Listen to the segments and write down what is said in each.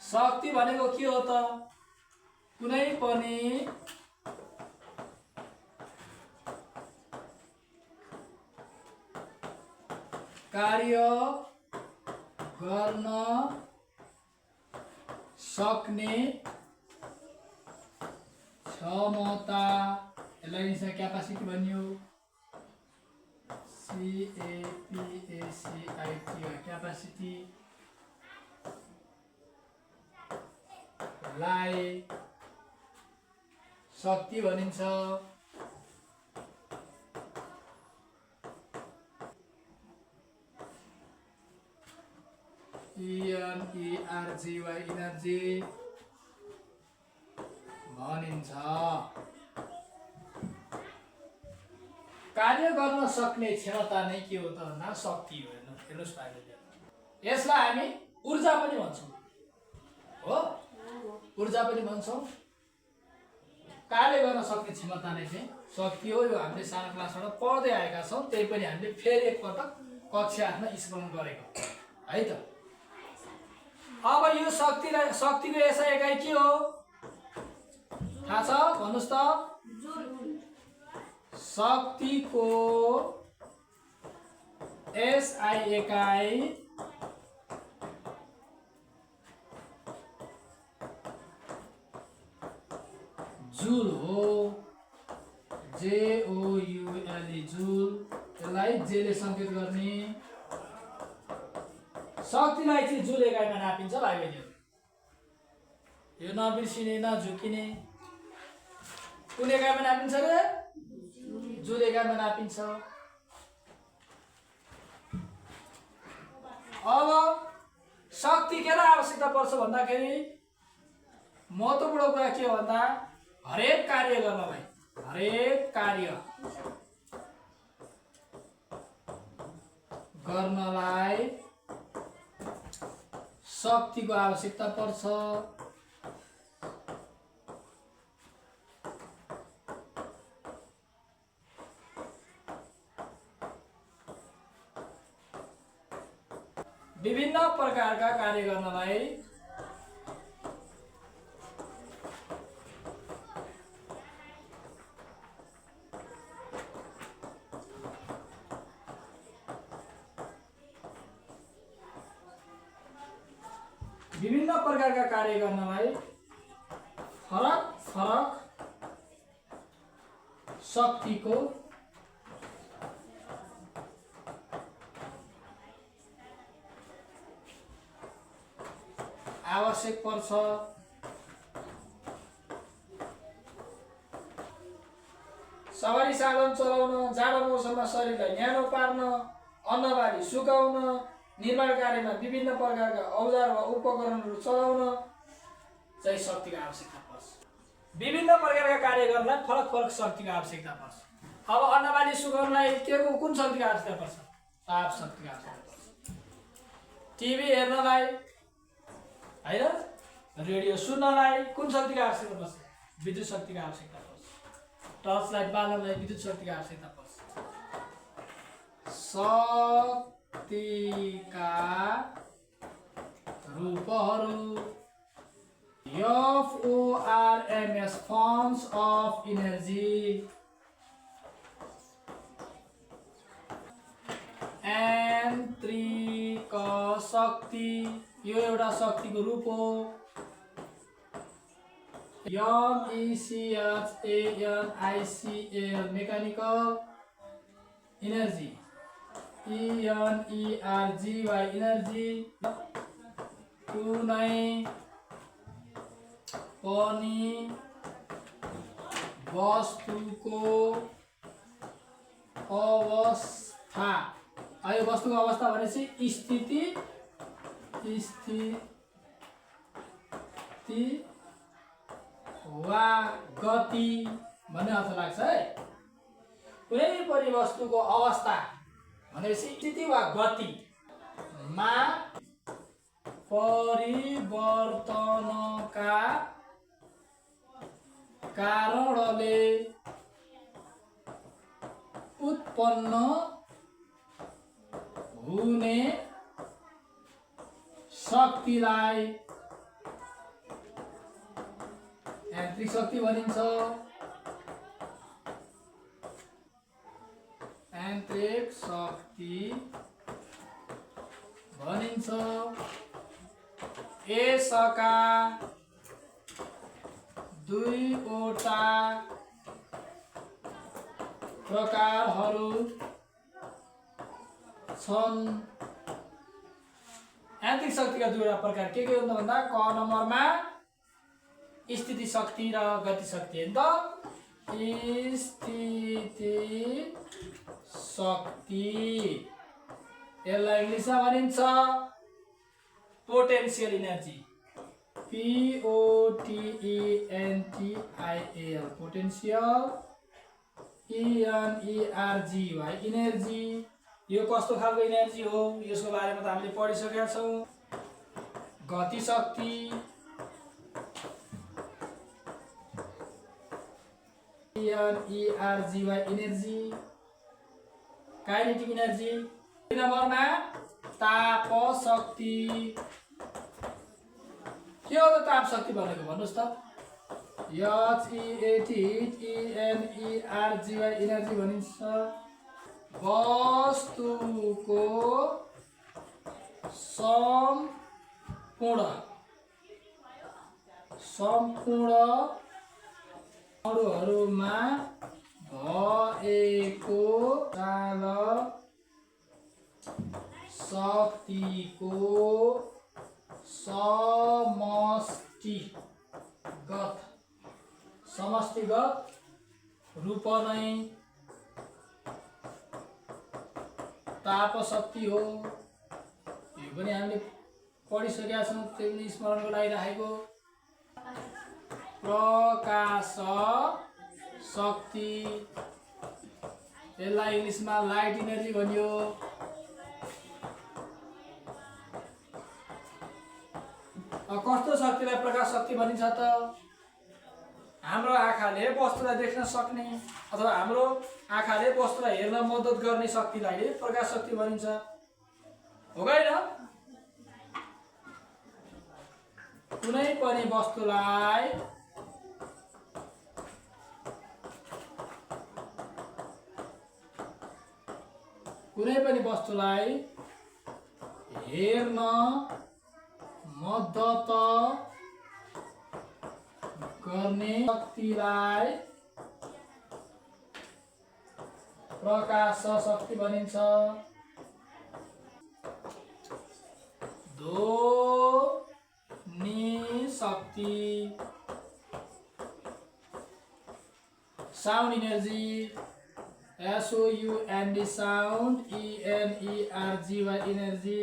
शक्ति भनेको के हो त? कुनै पनि कार्य गर्न सक्ने क्षमता, यसलाई इङ्ग्लिसमा क्यापासिटी भनियो। CAPACITY क्यापासिटी लाई शक्ति भनिन्छ। ENERGY इनर्जी भनिन्छ। कार्य गर्न सक्ने क्षमता नै के हो त भन्दा शक्ति हो। हेर्नुहोस् भाइले, यसलाई हामी ऊर्जा पनि भन्छौँ हो, ऊर्जा पनि भन्छौँ। कार्य गर्न सक्ने क्षमता नै चाहिँ शक्ति हो। यो हामीले सानो क्लासबाट पढ्दै आएका छौँ, त्यही पनि हामीले फेरि एकपटक कक्षामा स्मरण गरेको है त। अब यो शक्तिको एसआई एकाइ के हो थाहा छ? भन्नुहोस् त। शक्तिको एसआई एकाइ जूल हो। JOULE joule. यसलाई जेले संकेत गर्ने। शक्तिलाई चाहिँ जूल एकाइमा नापिन्छ भाइ बहिनीहरू। यो नबिर्सिने नझुकिने। कुन एकाइमा नापिन्छ रे? जूल एकाइमा नापिन्छ। अब शक्ति केलाई आवश्यकता पर्छ भन्दाखेरि महत्त्वपूर्ण कुरा के हो भन्दा हरेक कार्य गर्नलाई, हरेक कार्य गर्नलाई शक्तिको आवश्यकता पर्छ। विभिन्न प्रकारका कार्य गर्नलाई फरक फरक शक्तिको आवश्यक पर्छ। सवारी साधन चलाउन, जाडो मौसममा शरीरलाई न्यानो पार्न, अन्नबाली सुकाउन, निर्माण कार्यमा विभिन्न प्रकारका औजार वा उपकरणहरू चलाउन चाहिँ शक्तिको आवश्यकता पर्छ। विभिन्न प्रकारका कार्य गर्नलाई फरक फरक शक्तिको आवश्यकता पर्छ। अब अन्नबाली सुकाउनलाई कुन शक्तिको आवश्यकता पर्छ? ताप शक्तिको आवश्यकता पर्छ। टिभी हेर्नलाई हैन, रेडियो सुन्नलाई कुन शक्तिको आवश्यकता पर्छ? विद्युत शक्तिको आवश्यकता पर्छ। टर्च लाइट बाल्नलाई विद्युत शक्तिको आवश्यकता पर्छ। शक्तिका रूपहरू FORMS फर्म्स अफ इनर्जी। यान्त्रिक शक्ति यो एउटा शक्तिको रूप हो। MECHANICAL mechanical energy. ENERGY energy. कुनै पनि वस्तुको अवस्था, यो वस्तुको अवस्था भनेपछि स्थिति वा गति भन्ने अर्थ लाग्छ है। कुनै पनि वस्तुको अवस्था भनेपछि स्थिति वा गतिमा परिवर्तनका कारणले उत्पन्न हुने शक्तिलाई यान्त्रिक शक्ति भनिन्छ। यान्त्रिक शक्ति भनिन्छ। यसका दुईवटा प्रकारहरू छन्। यान्त्रिक शक्तिका दुईवटा प्रकार के हुन् भन्दा क नम्बरमा स्थिति शक्ति र गति शक्ति हो नि त। स्थिति शक्ति यसलाई इङ्ग्लिसमा भनिन्छ potential energy. POTENTIAL potential, ENERGY energy. यो कस्तो खालको इनर्जी हो यसको बारेमा त हामीले पढिसकेका छौँ। गति शक्ति ENERGY इनर्जी। Kinetic energy. नम्बरमा ताप शक्ति। के हो त ताप शक्ति भनेको भन्नुस् त। HEAT इनर्जी भनिन्छ वस्तुको सम्पूर्ण अणुहरुमा भएको काल शक्तिको समष्टिगत रूप नै ताप शक्ति हो। यो पनि हामीले पढिसकेका छौँ, त्यो पनि स्मरणको लागि राखेको। प्रकाश शक्ति यसलाई इङ्ग्लिसमा लाइट इनर्जी भनियो। कस्तो शक्तिलाई प्रकाश शक्ति भनिन्छ त? हाम्रो आँखाले वस्तुलाई देख्न सक्ने अथवा हाम्रो आँखाले वस्तुलाई हेर्न मद्दत गर्ने शक्तिलाई प्रकाश शक्ति भनिन्छ, हो हैन? कुनै पनि वस्तुलाई हेर्न मद्दत गर्ने शक्तिलाई प्रकाश शक्ति भनिन्छ। ध्वनि शक्ति sound energy SOUND sound ENERGY energy.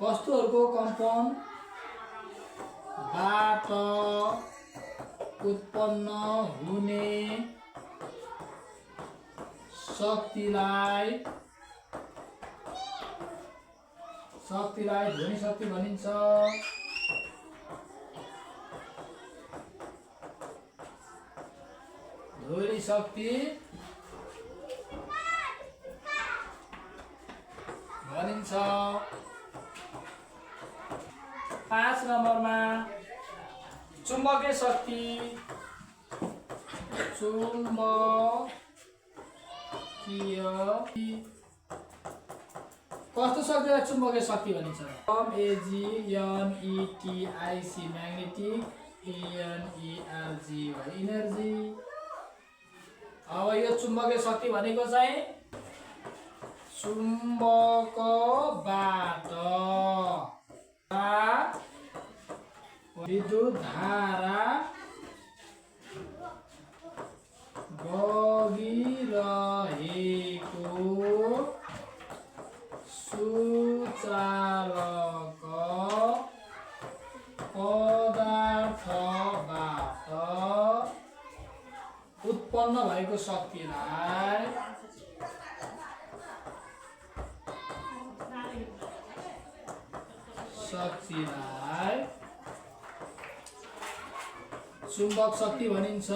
वस्तुहरूको कम्पनबाट उत्पन्न हुने शक्तिलाई ध्वनि शक्ति भनिन्छ। ध्वनि शक्ति भनिन्छ। 5 नम्बरमा चुम्बकीय शक्ति। कस्तो शक्तिलाई चुम्बकीय शक्ति भनिन्छ? MAGNETIC magnetic, ENERGY energy. अब यो चुम्बकीय शक्ति भनेको चाहिँ चुम्बकबाट विद्युत धारा बगिरहेको सुचालक पदार्थबाट उत्पन्न भएको शक्तिलाई चुम्बक शक्ति भनिन्छ।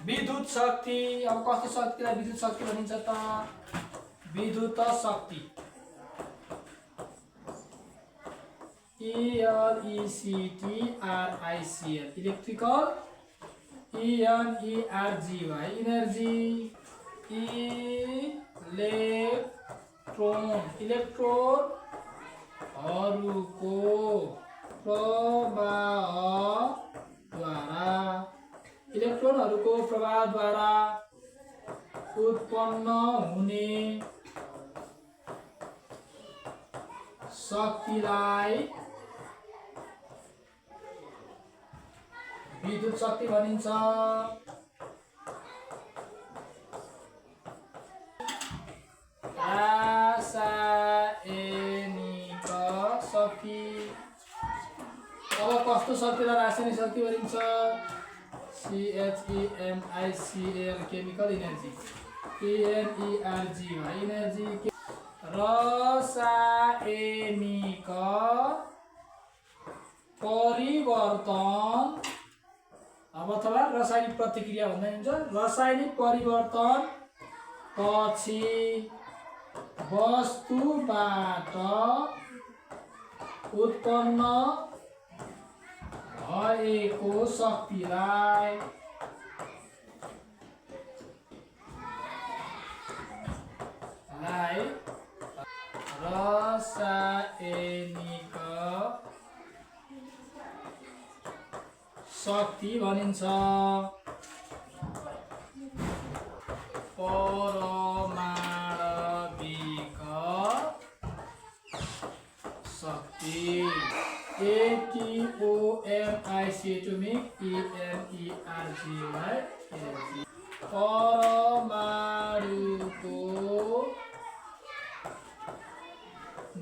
विद्युत शक्ति। अब कस्तो शक्तिलाई विद्युत शक्ति भनिन्छ त? विद्युत शक्ति। ELECTRICL electrical. ENERGY energy. इलेक्ट्रोनहरूको प्रवाहद्वारा उत्पन्न हुने शक्तिलाई विद्युत शक्ति भनिन्छ। रासायनिक शक्ति। अब कस्तो शक्तिलाई रासायनिक शक्ति भनिन्छ? CHEMICAL chemical energy. ENERGY energy. रासायनिक परिवर्तन अथवा रासायनिक प्रतिक्रिया भन्दा हुन्छ। रासायनिक परिवर्तन पछि वस्तुबाट उत्पन्न भएको शक्तिलाई रासायनिक शक्ति भनिन्छ। परमाणविक शक्ति। ATOMIC atomic. ENERGY energy. परमाणुको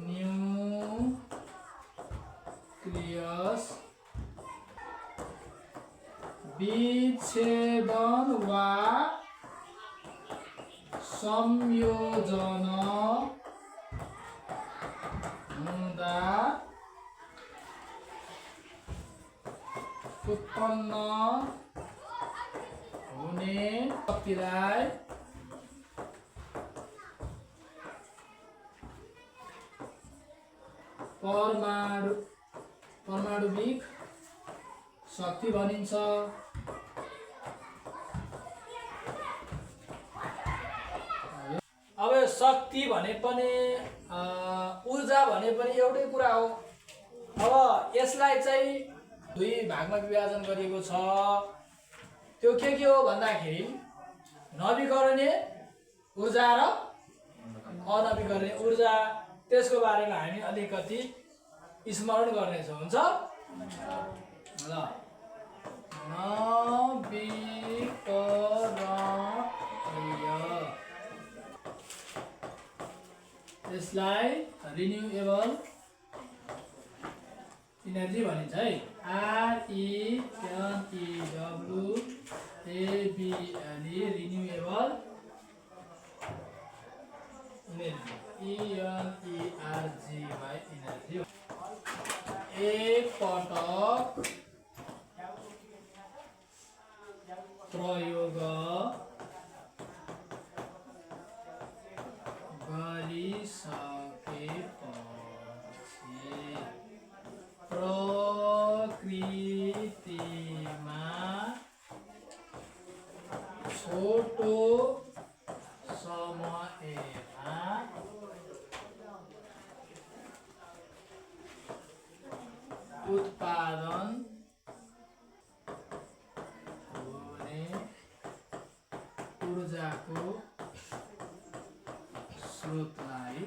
न्यूक्लियस विच्छेदन वा संयोजन हुँदा उत्पन्न हुने शक्तिलाई परमाणुविक शक्ति भनिन्छ। अब शक्ति भने पनि ऊर्जा भने पनि एउटै कुरा हो। अब यसलाई चाहिँ दुई भागमा विभाजन गरिएको छ। त्यो के हो भन्दाखेरि नवीकरणीय ऊर्जा र अनवीकरणीय ऊर्जा। त्यसको बारेमा हामी अलिकति स्मरण गर्नेछौँ। हुन्छ ल। नवीकरणीय यसलाई रिन्युएबल इनर्जी भनिन्छ है। RENEWABLE renewable energy. ENERGY energy. एक पटक प्रयोग गरिसकेपछि प्रकृतिमा छोटो समयमा उत्पादन हुने ऊर्जाको स्रोतलाई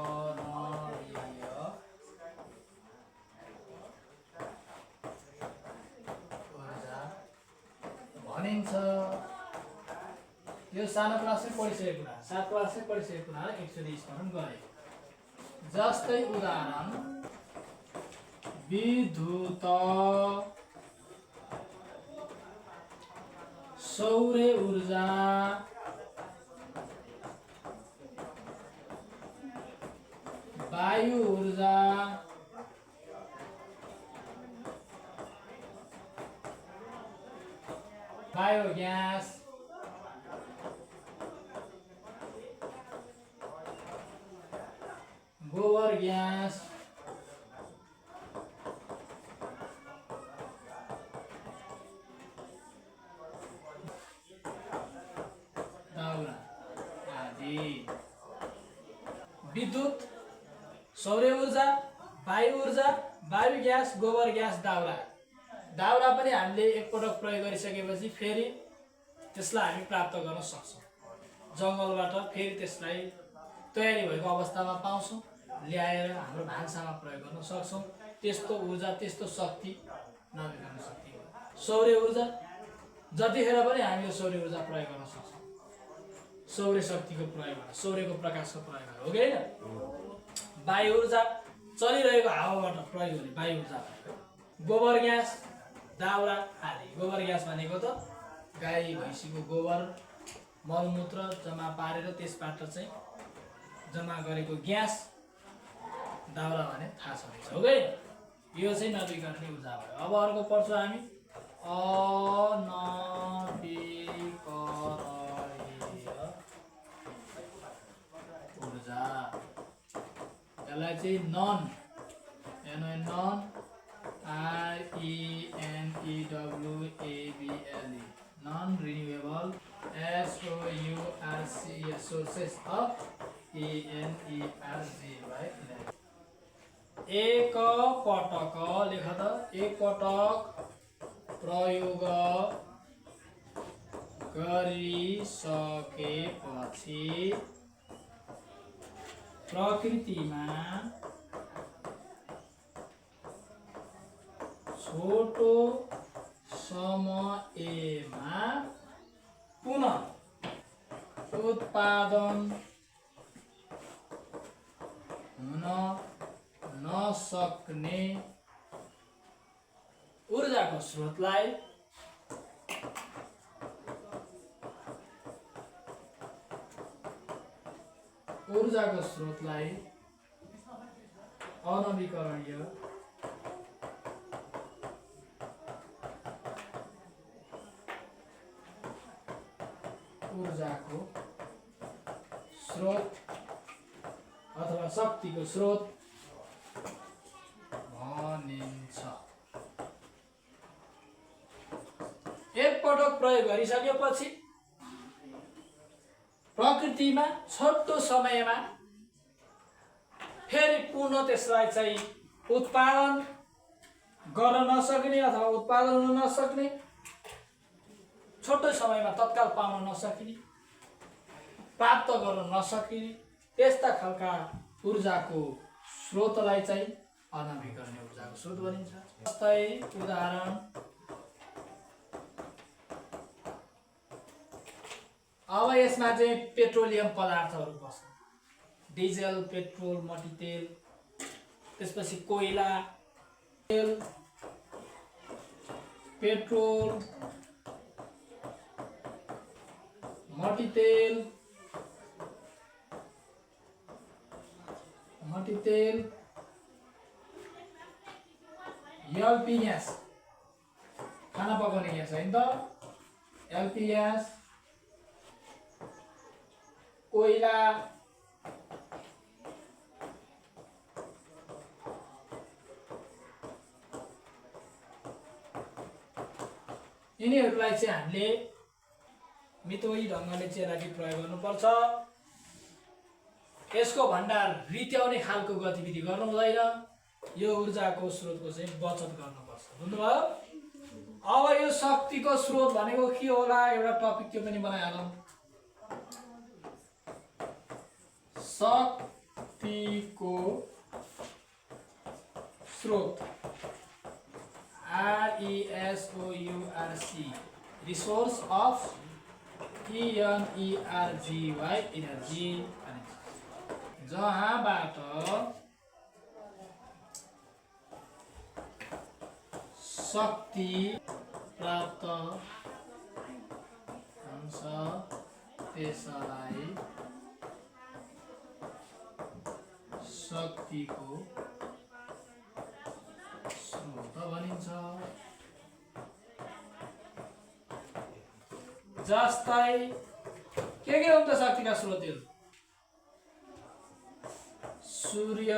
नवीकरणीय ऊर्जा भनिन्छ। यो सानो क्लासमै पढिसकेको कुरा, 7 क्लासमै पढिसकेको कुरा एकचोटि स्मरण गरे। जस्तै उदाहरण विद्युत, सौर ऊर्जा, वायु ऊर्जा बायोग्यास गोबर ग्यास दाउरा आदि विद्युत सौर्य ऊर्जा वायु ऊर्जा वायु ग्यास गोबर ग्यास दाउरा दाउरा पनि हामीले एकपटक प्रयोग गरिसकेपछि फेरि त्यसलाई हामी प्राप्त गर्न सक्छौँ जङ्गलबाट फेरि त्यसलाई तयारी भएको अवस्थामा पाउँछौँ ल्याएर हाम्रो भान्सामा प्रयोग गर्न सक्छौँ त्यस्तो ऊर्जा त्यस्तो शक्ति नवीकरण शक्ति हो सौर्य ऊर्जा जतिखेर पनि हामीले सौर्य ऊर्जा प्रयोग गर्न सक्छौँ सौर्य शक्तिको प्रयोग सौर्यको प्रकाशको प्रयोग हो कि होइन वायु ऊर्जा चलिरहेको हावाबाट प्रयोग हुने वायु ऊर्जा गोबर ग्यास दाउरा आदि गोबर ग्यास भनेको त गाई भैँसीको गोबर मलमूत्र जम्मा पारेर त्यसबाट चाहिँ जम्मा गरेको ग्यास दाउरा भने थाहा छ हो कि यो चाहिँ नवीकरणीय ऊर्जा भयो अब अर्को पढ्छौँ हामी अनवीकरणीय ऊर्जा यसलाई चाहिँ non RENEWABLE non renewable sources of energy एक पटक लेख त एक पटक प्रयोग गरिसकेपछि प्रकृतिमा छोटो समयमा पुनः उत्पादन हुन नसक्ने ऊर्जाको स्रोतलाई अनवीकरणीय ऊर्जाको स्रोत अथवा शक्तिको स्रोत भनिन्छ एक पटक प्रयोग गरिसकेपछि प्रकृतिमा छोटो समयमा फेरि पुनः त्यसलाई चाहिँ उत्पादन गर्न नसक्ने अथवा उत्पादन हुन नसक्ने छोटो समयमा तत्काल पाउन नसकिने प्राप्त गर्न नसकिने त्यस्ता खालका ऊर्जाको स्रोतलाई चाहिँ अनवीकरणीय ऊर्जाको स्रोत भनिन्छ जस्तै उदाहरण अब यसमा चाहिँ पेट्रोलियम पदार्थहरू पर्छ डिजल पेट्रोल मट्टीतेल त्यसपछि कोइला तेल पेट्रोल मट्टीतेल एलपी ग्यास खाना पकाउने ग्यास होइन त एलपी ग्यास कोइला यिनीहरूलाई चाहिँ हामीले मितोही ढङ्गले चाहिँ यसलाई प्रयोग गर्नुपर्छ यसको भण्डार रित्याउने खालको गतिविधि गर्नु हुँदैन यो ऊर्जाको स्रोतको चाहिँ बचत गर्नुपर्छ बुझ्नुभयो अब यो शक्तिको स्रोत भनेको के होला एउटा टपिक त्यो पनि बनाइहालौँ शक्तिको स्रोत RESOURC resource of ENERGY energy जहाँबाट शक्ति प्राप्त हुन्छ त्यसलाई शक्तिको स्रोत भनिन्छ। जस्तै के हुन्छ शक्तिका स्रोतहरू? सूर्य,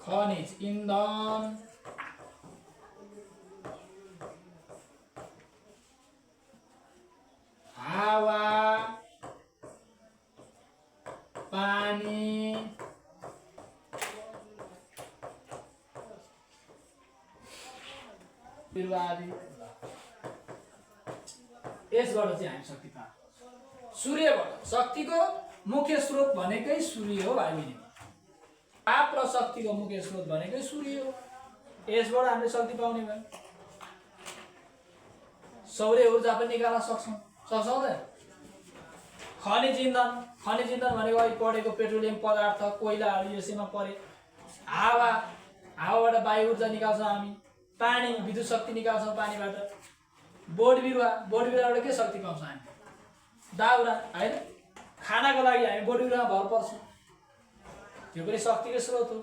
खनिज इन्धन, हावा, पानी, बिरुवा आदि। यसबाट चाहिँ हामी शक्ति पाउँछौँ। सूर्यबाट शक्तिको मुख्य स्रोत भनेकै सूर्य हो भाइ बहिनी। ताप र शक्तिको मुख्य स्रोत भनेकै सूर्य हो। यसबाट हामीले शक्ति पाउने भयो। सौर्य ऊर्जा पनि निकाल्न सक्छौँ हुँदैन? खनिज इन्धन भनेको अहिले पढेको पेट्रोलियम पदार्थ, कोइलाहरू यसैमा परे। हावाबाट वायु ऊर्जा निकाल्छौँ हामी। पानी, विद्युत शक्ति निकाल्छौँ पानीबाट। बोट बिरुवाबाट के शक्ति पाउँछौँ हामी? दाउरा होइन? खानाको लागि हामी बोट बिरुवामा भर पर्छौँ, त्यो पनि शक्तिको स्रोत हो।